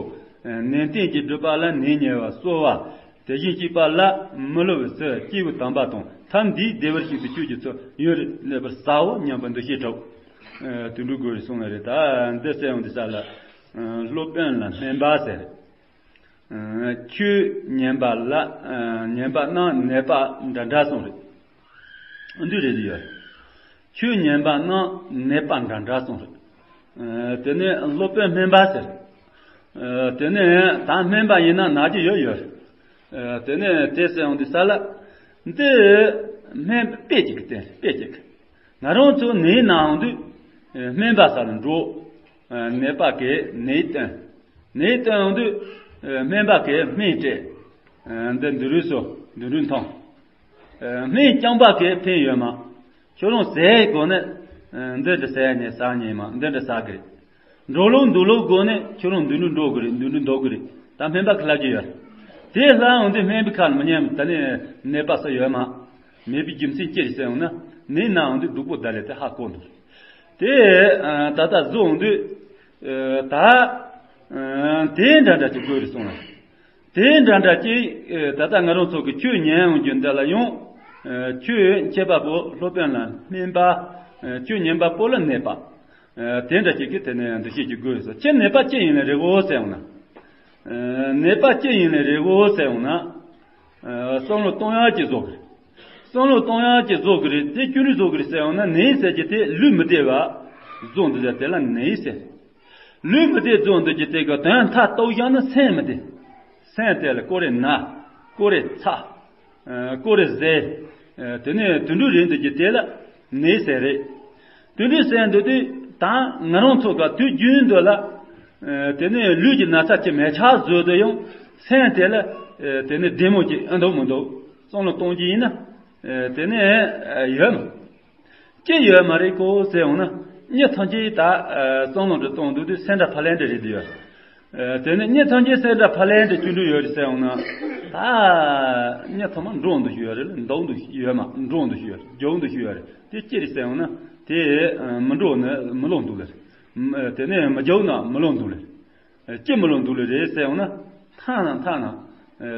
ནན་ཏན་གྱིས་སྒྲུབ་པ་ལ་ནད་ཉེ་བ་གསོ་བ། དེ་བཞིན་གཅིག་པ་ལ་མི་སླུ་བའི་ཚུལ་སྐྱེས་བུ་དམ་པ་དང་ཐབས་འདིས་བདེ་བར་གཤེགས་པའི་ཆོས་ཀྱི་ཚུལ་ཡུན་རིང་གནས་པར་བྱའོ་སྙམ་པ་འདུ་ཤེས་དྲུག་དུད་འགྲོ་དགོས་རེད་གསུངས་ལ་རེད། ད་འདི་ཟེར་ཡོང་འདི་ས་ལ། སློབ་དཔོན་ལ་སྨན་པ་ཟེར། ཆོས་ཉན་པ་ལ་ཉན་པ་རྣམས་ནད་པ་འདྲ་འདྲ་གསུངས་རེད། འདི་རེད་ཡོད། ཆོས་ཉན་པ་རྣམས་ནད་པ་འདྲ་འདྲ་གསུངས་རེད། དེ་ནས་སློབ་དཔོན་སྨན་པ་ཟེར། དེ་ནས་ད་སྨན་པ་ཡིན་ན་ན་རྒྱུ་ཡོད་ཡོད་རེད། དེ་ནས་དེ་ཟེར་ཡོང་དུས་ས་ལ། འདི་སྨན་པ་དཔེ་གཅིག་གི་སྟེང་དཔེ་གཅིག་ང་རང་ཚོ་ནད་ན་ཡོང་དུས། སྨན་པ་ས་ལ་འགྲོ། ནད་པ་གིས་ནད་སྟོན། ནད་སྟོན་ཡོང་དུས། སྨན་པ་གིས་སྨན་སྤྲད། འདི་འདི་རུས་སོ་འདི་རུས་འཐུང་། སྨན་རྐྱང་པ་གིས་ཕན་ཡོད་མ། ཁྱོད་རང་ཟས་དགོས་ནས། འདི་འདྲ་ཟས་ནས་ཟ་ཉེས་མ་འདི་འདྲ་ཟ་གི་རེད། འགྲོ་ལུགས་འདུག་ལུགས་དགོས་ནས་ཁྱོད་རང་འདི་འདྲ་འགྲོ་གི་རེད་འདི་འདྲ་འདུག་གི་རེད། ད་སྨན་པ་གི་ལབ་རྒྱུ་ཡོད། དེ་ལྷ་འོང་དུས་སྨན་པའི་ཁ་ལ་མི་ཉན་ད་ནི་ནད་པ་སུ་ཡོད་མ། མེད་པའི་རྒྱུ་མཚན་ཅི་རེད་ཟེར་ཡོང་ན་ནད་ན་འོང་དུས་སྡུག་པོ་ད་ལས་དེ་ཧ་གོ་འདུག་དེ་ད་ལྟ་བཟོ་འོང་དུས། ད། དེ་འདྲ་འདྲ་ཅིག་དགོས་རེད་གསུངས་ལ། དེ་འདྲ་འདྲ་ཅིག་ད་ལྟ་ང་རང་ཚོ་གི་ཆོས་ཉན་འོང་རྒྱུ་འདི་ལ་ཡང་། ཆོས་མཁས་པ་པོ་སློབ་དཔོན་ལ་སྨན་པ། ཆོས་ཉན་པ་པོ་ལ་ནད་པ། དེ་འདྲ་ཅིག་གི་དེ་ནས་འདུ་ཤེས་ཅིག་དགོས་རེད་ཟེར། ཁྱེད་ནད་པ་ཅི་ཡིན་ན་རེད་འོ་ཟེར་འོང་ན། ནད་པ་ཅི་ཡིན་ནའི་རེད་གོ་ཟེར་ཡོང་ན། བསམ་བློ་གཏོང་ཡག་ཅིག་བཟོ་གི་རེད། བསམ་བློ་གཏོང་ཡག་ཅིག་བཟོ་གི་རེད། དེ་སྐྱོན་རིག་བཟོ་གི་རེད་ཟེར་ཡོང་ན། ནད་ཟེར་གྱི་དེ་ལུས་མི་བདེ་བ་བཟོ་འདུག་ཟེར། དེ་ལ་ནད་ཟེར། ལུས་མི་བདེ་བཟོ་འདུག་གི་དེ་གི་དོན་མཐའ་གཏུགས་བཞག་ན་སེམས་མི་བདེ། སེམས་དེ་ལ་ཀོ་རེ་ན། ཀོ་རེ་ཚ། ཀོ་རེ་ཟེར། དེ་ནས་དུད་འགྲོ་རེད་འདུག་གི་དེ་ལ་ནད་ཟེར་རེད། དུད་འགྲོ་ཟེར་འདུག་དུས་ད་ང་རང་ཚོ་ག་དུས་རྒྱུན་འདུག་ལ། དེ་ནས་ལུས་ཀྱི་ན་ཚ་ཅིག་མེད་ཆགས་བཟོས་དུ་ཡང་སེམས་དེ་ལ། དེ་ནས་བདེ་མོ་ཅིག་ཨེ་འདུག་མི་འདུག་བསམ་བློ་གཏོང་གི་ཡིན་ན། དེ་ནས་ཡོད་མ། ཅི་ཡོད་མ་རེད་གོ་ཟེར་ཡོང་ན། མྱི་ཐམས་ཅད་ད་བསམ་བློ་འདྲ་གཏོང་འདུག་དུས་སེམས་འདྲ་ཕ་ལན་འདྲ་རེད་འདུག་ཡོད། དེ་ནས་མྱི་ཐམས་ཅད་སེམས་འདྲ་ཕ་ལན་འདྲ་སྐྱོན་འགྲོ་ཡོད་རེད་ཟེར་ཡོང་ན། ད་མྱི་ཚང་མ་འགྲོ་འདུག་ཞུ་ཡོད་རེད། འདུག་འདུག་ཡོད་མ། འགྲོ་འདུག་ཞུ་ཡོད་རེད། རྒྱུག་འདུག་ཞུ་ཡོད་རེད། དེ་ཅི་རེད་ཟེར་ཡོང་ན། དེ་མི་འགྲོ་ན་མི་ལོག་འདུག་ལེ། དེ་ནས་མི་རྒྱུག་ན་མི་ལོག་འདུག་ལེ། ཅི་མི་ལོག་འདུག་ལེ་རེད་ཟེར་ཡོང་ན། ཐ་ན་ཐ་ན།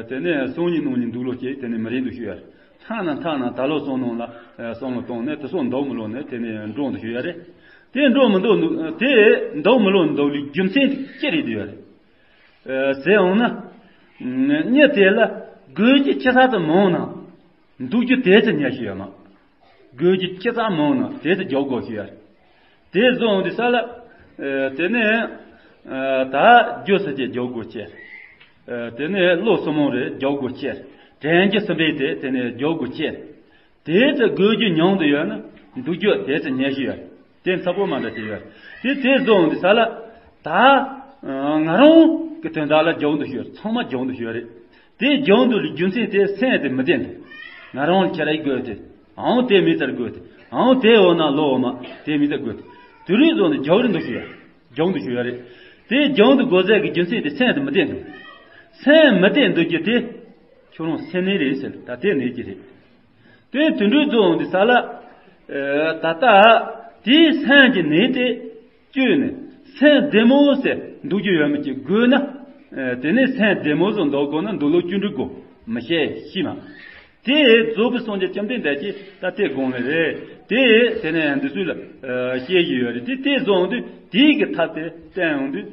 དེ་ནས་སང་ཉིན་གནངས་ཉིན་འདུག་ལོ་ཅེས་དེ་ནས་མི་རེད་འདུག་ཞུ་ཡ་རེད། ཐ་ན་ཐ་ན་ད་ལོ་སང་གནངས་ལ་བསམ་བློ་བཏང་ནས་དེ་སོགས་འདུག་མི་ལོག་ནས་དེ་ནས་འགྲོ་འདུག་ཞུ་ཡ་རེད། དེ་འགྲོ་མི་འདུག་འདུག་དེ་འདུག་མི་ལོག་འདུག་ལེ་རྒྱུ་མཚན་དེ་ཅི་རེད་འདུག་ཡ་རེད་ཟེར་ཡོང་ན། མྱི་དེ་ལ་དགོས་ཀྱི་ཆེ་ས་དུ་མང་ན་འདུག་རྒྱུ་དེ་ཚོ་ཉར་ཤེས་ཡོད་མ། དགོས་རྒྱུ་ཅི་ཙམ་མང་ན་དེ་ཚོ་རྒྱག་དགོས་ཤེས་ཡ། དེ་བཟོ་འོང་དུས་ས་ལ། དེ་ནས་ད་རྒྱུ་ས་ཅིག་རྒྱག་དགོས་ཅེས། དེ་ནས་བློ་སུ་མང་རེ་རྒྱག་དགོས་ཅེས། དྲན་རྒྱུ་སུ་འབད་དེ་དེ་ནས་རྒྱག་དགོས་ཅེས། དེ་ཚོ་དགོས་རྒྱུ་ཉུང་དུ་ཡོད་ན་འདུག་རྒྱུ་དེ་ཚོ་ཉར་ཤེས་ཡ། དེ་ཚ་པོ་མ་འདྲ་ཅིག་ཡོད། དེ་དེ་བཟོ་འོང་དུས་ས་ལ། ད་ང་རང་གི་དོན་དག་ལ་རྒྱག་འདུག་ཤོད། ཚང་མ་རྒྱག་འདུག་ཤོད་རེད། དེ་རྒྱག་འདུག་ལེ་རྒྱུ་མཚན་དེ་སེམས་དེ་མི་བདེ་འདུག་ང་རང་ཁྱེད་ར་ཡི་དགོས་ཏེ། ཨང་དེ་མི་ལྟར་དགོས་ཏེ། ཨང་དེ་འོ་ན་ལོ་འོ་མ་དེ་མི་ལྟར་དགོས་ཏེ། དུ་རིག་བཟོ་ནས་རྒྱག་རེ་འདུག་ཤོད་ཡ། རྒྱག་འདུག་ཤོད་ཡ་རེད། དེ་རྒྱག་འདུག་དགོས་ཟེར་གི་རྒྱུ་མཚན་དེ་སེམས་དེ་མི་བདེ་འདུག་སེམས་མི་བདེ་འདུག་རྒྱུ་དེ་ཁྱོད་རང་སེམས་ནད་རེད་ཟེར། ད་དེ་ནད་ཀྱི་རེད། དེ་དུད་འགྲོའི་རྫོགས་འོང་དུས་ས་ལ། ད་ལྟ་དེའི་སེམས་ཀྱི་ནད་དེ་བཅོས་ནས་སེམས་བདེ་མོ་ཟེར་འདུག་རྒྱུ་ཡོད་མི་ཅིག་དགོས་ན། དེ་ནས་སེམས་བདེ་མོ་ཟེར་འདུག་དགོས་ན་འདུག་ལོ་བཅུ་འགྲིག་དགོས་མི་ཤེས་ཤི་མ། དེ་རྫོགས་པའི་སངས་རྒྱས་བཅོམ་ལྡན་འདས་ཀྱིས་ད་དེ་དགོངས་ལེ་རེད། དེ་དེ་ནས་འདི་ཚོ་ལ་བཤད་ཀྱི་ཡོད་རེད། དེ་དེ་བཟོ་འོང་དུས་དེའི་གི་ཐབས་དེ་བསྟན་འོང་དུས།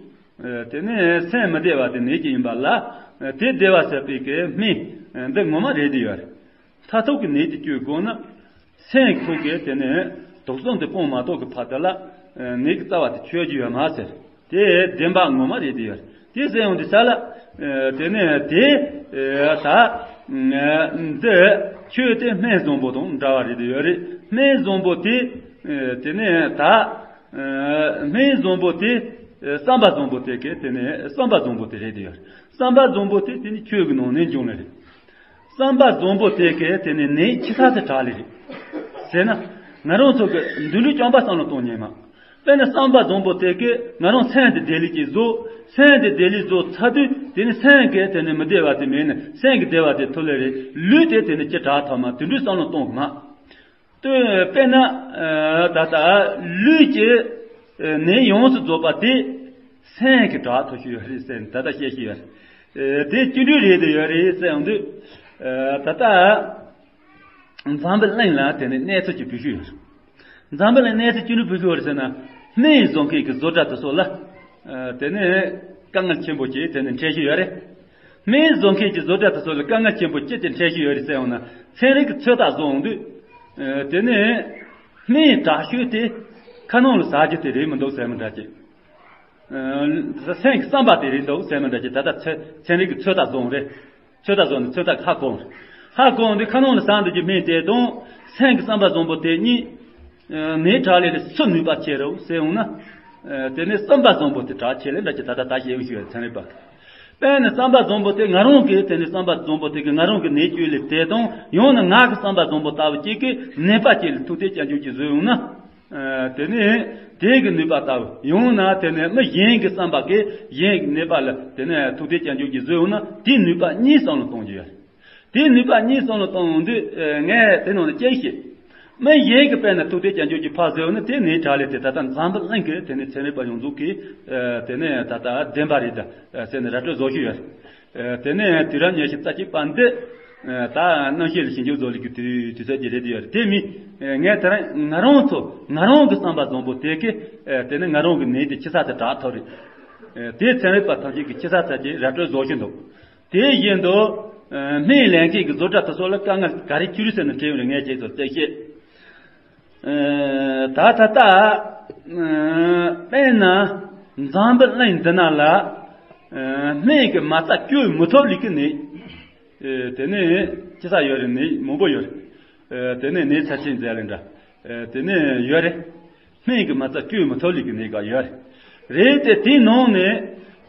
དེ་ནས་སེམས་མི་བདེ་བ་དེ་ནད་ཀྱི་ཡིན་པ་ལ། དེ་བདེ་བ་ཟེར་བའི་གི་སྨན་འདི་ངོ་མ་རེད་དེ་ཡོད་རེད། མཐར་ཐུག་གི་ནད་དེ་བཅོས་དགོས་ན། སེམས་ཐུག་གི་དེ་ནས་དུག་གསུམ་དེ་སྤོང་མ་ཐུབ་ཀྱི་བར་དུ་ལ། ནད་ཀྱི་རྩ་བ་དེ་ཆོད་རྒྱུ་ཡོད་མ་ཟེར། དེ་བདེན་པ་ངོ་མ་རེད་དེ་ཡོད་རེད། དེ་ཟེར་ཡོང་དུས་ས་ལ། དེ་ནས་དེ། ད། འདི་ཆོས་དེ་སྨན་བཟང་པོ་དང་འདྲ་བ་རེད་དེ་ཡོད་རེད། སྨན་བཟང་པོ་དེ། དེ་ནས་ད། སྨན་བཟང་པོ་དེ། བསམ་པ་བཟང་པོ་དེ་གས་དེ་ནས་བསམ་པ་བཟང་པོ་དེ་རེད་དེ་ཡོད་རེད། བསམ་པ་བཟང་པོ་དེ་དེ་ནི་ཆོས་ཀྱི་ནང་ནས་འབྱུང་ལེ་རེད། བསམ་པ་བཟང་པོ་དེ་གས་དེ་ནི་ནད་ཅི་ཐ་དེ་དྲག་ལེ་རེད། ཟེར་ན། ང་རང་ཚོ་གི་འདུན་འདུན་རྐྱང་པ་བསམ་བློ་གཏོང་ཉན་མ། དཔེར་ན་བསམ་པ་བཟང་པོ་དེ་གས་ང་རང་སེམས་དེ་བདེ་ལེགས་ཀྱི་བཟོ། སེམས་དེ་བདེ་ལེགས་བཟོ་ཚར་དུས་དེ་ནི་སེམས་གས་དེ་ནི་མི་བདེ་བ་དེ་མེད་ནས་སེམས་ཀྱི་བདེ་བ་དེ་ཐོབ་ལེ་རེད། ལུས་དེ་དེ་ནི་ཅི་དྲག་ཐོབ་མ་དེ་འདྲའི་བསམ་བློ་གཏོང་གི་མ། དཔེར་ན། ད་ལྟ་ལུས་ཀྱི་ནད་ཡོངས་སུ་རྫོགས་པ་དེ་སེམས་ཀྱི་དྲག་ཐོག་ཞུ་ཡོད་རེད་ཟེར་ནས་ད་ལྟ་བཤད་ཀྱི་ཡོད་རེད། དེ་ཅི་འདྲ་རེད་དེ་ཡོད་རེད་ཟེར་ཡོང་དུས། ད་ལྟ་འཛམ་བུ་གླིང་ལ་དེ་ནས་གནས་ཚུལ་ཅིག་བུད་ཤུལ་ཡོད་རེད། འཛམ་བུ་གླིང་གནས་ཚུལ་ཅི་འདྲ་བུད་ཤུལ་ཡོད་རེད་ཟེར་ན། སྨན་བཟོ་མཁན་གྱི་བཟོ་གྲྭ་དེ་ཚོ་ལ། དེ་ནས་དཀའ་ངལ་ཆེན་པོ་ཅིག་དེ་ནས་འཕྲད་ཀྱི་ཡོད་རེད། སྨན་བཟོ་མཁན་གྱི་བཟོ་གྲྭ་དེ་ཚོ་ལ་དཀའ་ངལ་ཆེན་པོ་ཅི་སྟེ་འཕྲད་ཀྱི་ཡོད་རེད་ཟེར་ཡོང་ན། ཚན་རིག་གི་ཚོད་ལྟ་བཟོ་འོང་དུས། དེ་ནས་སྨན་དྲག་ཤོས་དེ་ཁ་ནང་ལ་ཟ་རྒྱུ་དེ་རེད་མི་འདུག་ཟེར་མི་འདྲ་ཅིག་སེམས་ཀྱི་བསམ་པ་དེ་རེད་འདུག་ཟེར་མི་འདྲ་ཅིག་ད་ལྟ་ཚན་ཚན་རིག་གི་ཚོད་ལྟ་བཟོ་འོང་རེད། ཚོད་ལྟ་བཟོ་ནས་ཚོད་ལྟ་ཧ་གོ། ཧ་གོ་འོང་དུས་ཁ་ནང་ལ་ཟ་འདོད་ཀྱི་སྨན་དེ་དང་སེམས་ཀྱི་བསམ་པ་བཟང་པོ་དེ་གཉིས། ནད་དྲག་ལེ་ལ་སུ་ནུས་པ་ཆེ་རུ་ཟེར་འོང་ན། དེ་ནས་བསམ་པ་བཟང་པོ་དེ་དྲག་ཆེ་ལེ་འདྲ་ཅིག་ད་ལྟ་ད་བཤད་ཡོང་ཞུ་བའི་ཚན་རིག་པ། དཔེར་ན་བསམ་པ་བཟང་པོ་དེ་ང་རང་གིས་དེ་ནས་བསམ་པ་བཟང་པོ་དེ་གིས་ང་རང་གི་ནད་བཅོས་ལེ་དེ་དང་ཡང་ན་ང་གི་བསམ་པ་བཟང་པོ་ལྟ་བུ་གཅིག་གིས་ནད་པ་གཅིག་ལ་ཐུགས་གཏད་བཅག་འཇོག་ཅིག་བཟོས་ཡོང་ན། དེ་ནས་དེ་གི་ནུས་པ་ལྟ་བུ་ཡང་ན་དེ་ནས་མི་གཞན་གྱི་བསམ་པ་གིས་གཞན་གྱི་ནད་པ་ལ་དེ་ནས་ཐུགས་གཏད་བཅག་འཇོག་ཅིག་བཟོས་ཡོང་ན་དེའི་ནུས་པ་གཉིས་བསམ་བློ་གཏོང་རྒྱུ་ཡོད། དེའི་ནུས་པ་གཉིས་བསམ་བློ་གཏོང་ཡོང་དུས་ངས་དེ་ནང་ལ་དཔྱད་ཤེས། མི་གཞན་གྱི་དཔེར་ན་ཐུགས་གཏད་བཅག་འཇོག་ཅིག་ཕར་བཟོས་ཡོང་ན་དེ་ནད་དྲག་ལེ་དེ་ད་ལྟ་འཛམ་བུ་གླིང་གི་དེ་ནས་ཚན་རིག་པ་ཡོངས་རྫོགས་ཀྱིས་དེ་ནས་ད་ལྟ་བདེན་པ་རེད་ཟེར་ནས་ར་སྤྲོད་བཟོ་བཞིན་ཡོད། དེ་ནས་དུས་རབས་ཉི་ཤུ་རྩ་གཅིག་པ་འདི། ད་རྣམ་ཤེས་ལ་ཞིབ་འཇུག་བཟོ་ལས་ཀྱི་དུས་དུས་ཚོད་ཀྱི་རེད་དེ་ཡོད་རེད། དེ་མིན། ངས་དེ་རིང་ང་རང་ཚོ་ང་རང་གི་བསམ་པ་བཟང་པོ་དེ་གས། དེ་ནི་ང་རང་གི་ནད་དེ་ཅི་ས་དེ་དྲག་ཐོབ་རེད། དེའི་ཚན་རིག་པ་ཐམས་ཅད་ཀྱིས་ཅི་ས་ཚ་ཅིག་ར་སྤྲོད་བཟོ་བཞིན་འདུག་དེ་བཞིན་དུ་སྨན་ལེན་མཁན་གྱི་བཟོ་གྲྭ་དེ་ཚོ་ལ་དཀའ་ངལ་ག་རེ་འཕྲད་རེད་ཟེར་ནས་དྲིས་ཡོང་རེད། ངས་ཁྱེད་ཚོར་གསལ་བཤད། ད་ད་ལྟ་དཔེར་ན་འཛམ་བུ་གླིང་འདི་ན་ལ་སྨན་གྱི་མ་རྩ་བཅོས་མི་ཐུབ་ལེ་གི་ནད། དེ་ནས་ཅི་ས་ཡོད་རེད། ནད་མང་པོ་ཡོད་རེད། དེ་ནས་ནད་ཚབས་ཆེན་ཟེར་ལེ་འདྲ། དེ་ནས་ཡོད་རེད། སྨན་གྱི་མ་རྩ་བཅོས་མི་ཐུབ་ལེ་གི་ནད་ག་ཡོད་རེད། རེད་དེ་དེའི་ནང་ནས་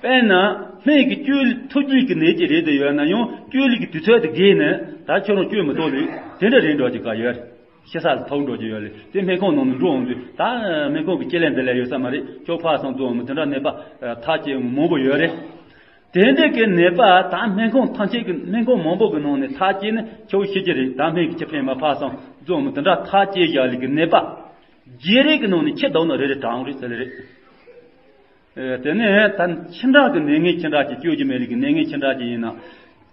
དཔེར་ན་སྨན་གྱིས་བཅོས་ཐུབ་ཀྱི་གི་ནད་ཅིག་རེད་དེ་ཡོད་ན་ཡང་བཅོས་ལེ་གི་དུས་ཚོད་དེ་བརྒལ་ནས་ད་ཁྱོད་རང་བཅོས་མི་ཐུབ་ལེ་དེ་འདྲ་རེད་འགྲོ་གི་ག་ཡོད་རེད། ཤི་ས་ལ་ཐོག་འགྲོ་གི་ཡོད་ལེ། དེ་སྨན་ཁང་ནང་ནས་འགྲོ་འོང་དུས་ད་སྨན་ཁང་གི་སྤྱི་ལས་འདི་ལས་ཡོད་ས་མ་རེད། ཁྱོད་ཕར་སོང་ཙང་འོང་མི་དེ་འདྲ་ནད་པ་ཐག་བཅད་མང་པོ་ཡོད་རེད། དེ་འདྲ་གི་ནད་པ་ད་སྨན་ཁང་ཐམས་ཅད་ཀྱི་སྨན་ཁང་མང་པོ་གི་ནང་ནས་ཐག་བཅད་ནས་ཁྱོད་ཤི་གི་རེད། ད་སྨན་གྱི་ཁེ་ཕན་མ་ཕར་སོང་ཙང་འོང་མི་དེ་འདྲ་ཐག་བཅད་བཞག་ལེ་གི་ནད་པ་བརྒྱ་རེ་གི་ནང་ནས་ཁྱི་བདག་ན་རེ་རེ་གྲངས་རེད་ཟེར་ལེ་རེད། དེ་ནས་ད་ཁྱི་འདྲ་གི་ནད་ངན་ཁྱི་འདྲ་ཅིག་བཅོས་ཀྱི་མེད་ལེ་གི་ནད་ངན་ཁྱི་འདྲ་ཅིག་ཡིན་ན་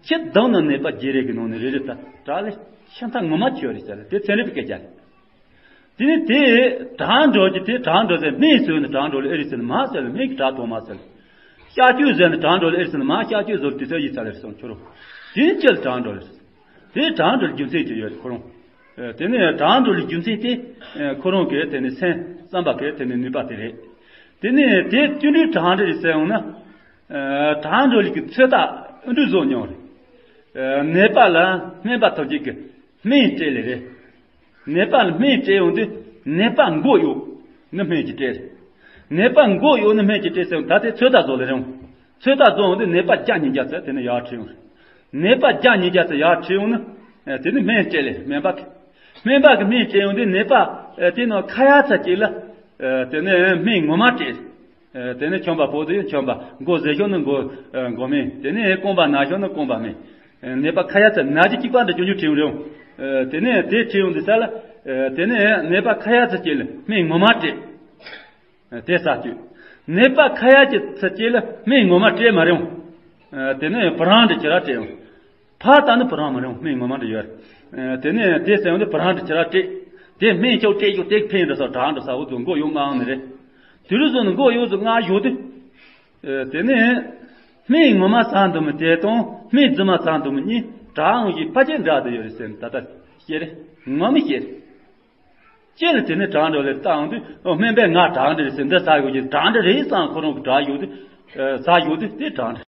ཁྱི་བདག་ན་ནད་པ་བརྒྱ་རེ་གི་ནང་ནས་རེ་རེ་ད་དྲག་ལེ་ཁྱི་མཐའ་ངོ་མ་ཆོད་རེད་ཟེར་ལེ། དེ་ཚན་རིག་པའི་སྐད་ཆ་རེད། དེ་ནས་དེ་དྲག་འགྲོ་གི་དེ་དྲག་འགྲོ་ཟེར་སྨན་ཟོས་ནས་དྲག་འགྲོ་ལེ་ཨེ་རེད་ཟེར་ན་མ་ཟེར་ལེ། སྨན་གྱིས་དྲག་ཐོག་མ་ཟེར་ལེ། གཤག་བཅོས་ཟེར་ནས་དྲག་འགྲོ་ལེ་ཨེ་རེད་ཟེར་ན་མ་གཤག་བཅོས་ཟོར་དུས་ཚོད་ཡིན་ས་ལེ་རེད་སོང་ཁྱོད་རང་། དེ་ནས་ཅི་ལ་དྲག་འགྲོ་ལེ་ཟེར། དེ་དྲག་འགྲོ་ལེ་རྒྱུ་མཚན་ཅིག་ཡོད་རེད་ཁོ་རང་། དེ་ནས་དྲག་འགྲོ་ལེ་རྒྱུ་མཚན་དེ་ཁོ་རང་གི་དེ་ནས་སེམས་བསམ་པ་གི་དེ་ནས་ནུས་པ་དེ་རེད། དེ་ནས་དེ་བསྟུན་གྲོས་དྲག་འགྲོ་ལེ་ཟེར་འོང་ན། དྲག་འགྲོ་ལེ་གི་ཚོད་ལྟ་ཨུ་འདྲ་བཟོ་མྱོང་རེད། ནད་པ་ལ་སྨན་པ་ཐམས་ཅད་ཀྱིས་སྨན་སྤྲད་ལེ་རེད། ནད་པ་ལ་སྨན་སྤྲད་ཡོང་དུས་ནད་པ་མགོ་གཡོག་ནི་སྨན་གྱིས་སྤྲད་རེད། ནད་པ་མགོ་གཡོག་ནི་སྨན་གྱིས་སྤྲད་ཟེར་ད་དེ་ཚོད་ལྟ་བཟོ་ལེ་རེད། ཚོད་ལྟ་བཟོ་ཡོང་དུས་ནད་པ་བརྒྱ་ཉིས་བརྒྱ་ཚོ་དེ་ནས་ཡར་ཁྲིད་ཡོང་རེད། ནད་པ་བརྒྱ་ཉིས་བརྒྱ་ཚོ་ཡར་ཁྲིད་ཡོང་ནི། དེ་ནི་སྨན་སྤྲད་ལེ་སྨན་པ་གིས། སྨན་པ་གིས་སྨན་སྤྲད་ཡོང་དུས་ནད་པ་དེ་ནང་ཁ་ཡ་ཚ་གཅིག་ལ་དེ་ནས་སྨན་ངོ་མ་སྤྲད། དེ་ནས་ཁྱོན་པ་ཕོག་དུས་ཁྱོན་པ། མགོ་ཟས་ཤོར་ན་མགོ་མགོ་སྨན། དེ་ནས་རྐང་པ་ན་ཤོར་ན་རྐང་པ་སྨན། ནད་པ་ཁ་ཡ་ཚ་ན་གྱི་གཅིག་པ་འདྲ་ཅུང་ཅུང་ཁྲིད་ཡོང་རེད། དེ་ནས་དེ་ཁྲིད་ཡོང་དུས་ས་ལ། དེ་ནས་ནད་པ་ཁ་ཡ་ཚ་གཅིག་ལ་སྨན་ངོ་མ་སྤྲད། དེ་ས་བཅུད། ནད་པ་ཁ་ཡ་ཚ་གཅིག་ལ་སྨན་ངོ་མ་སྤྲད་མ་རེད། དེ་ནས་བུ་རམ་འདྲ་ཁྱེར་ར་སྤྲད་ཡོང་། ཕར་ལྟ་ན་བུ་རམ་མ་རེད། སྨན་ངོ་མ་འདྲ་ཡོད་རེད། དེ་ནས་དེ་ཟེར་ཡོང་དུས་བུ་རམ་འདྲ་ཁྱེར་ར་སྤྲད། དེ་སྨན་ཁྱོད་སྤྲད་ཡོད་དེ་ཕན་འདྲ་ས་དྲག་འདྲ་ས་འོ་དུ་མགོ་གཡོག་མ་འོང་ནི་རེད། དེ་རུ་བཟོ་ནི་མགོ་གཡོག་ཚོ་མངགས་ཡོད་དུས། དེ་ནས་སྨན་ངོ་མ་ཟ་འདུག་མི་དེ་དང་སྨན་རྫུན་མ་ཟ་འདུག་མི་གཉིས་དྲག་འོང་ཞིག་ཕལ་ཆེར་འདྲ་དུ་ཡོད་རེད་ཟེར་ནས་ད་ལྟ་བཤད་རེད། ངོ་མི་བཤད་རེད། ཅི་ལ་དེ་ནས་དྲག་འགྲོ་ལེ་ལྟ་འོང་དུས་སྨན་པས་ང་དྲག་འདྲ་རེད་ཟེར་འདི་ཟ་ཡོད་ཀྱི་དྲག་འདྲ་རེད་བསམ་ཁོ་རང་གི་དྲག་ཡོད་དུས། ཟ་ཡོད་དུས་དེ་དྲག་འདྲ།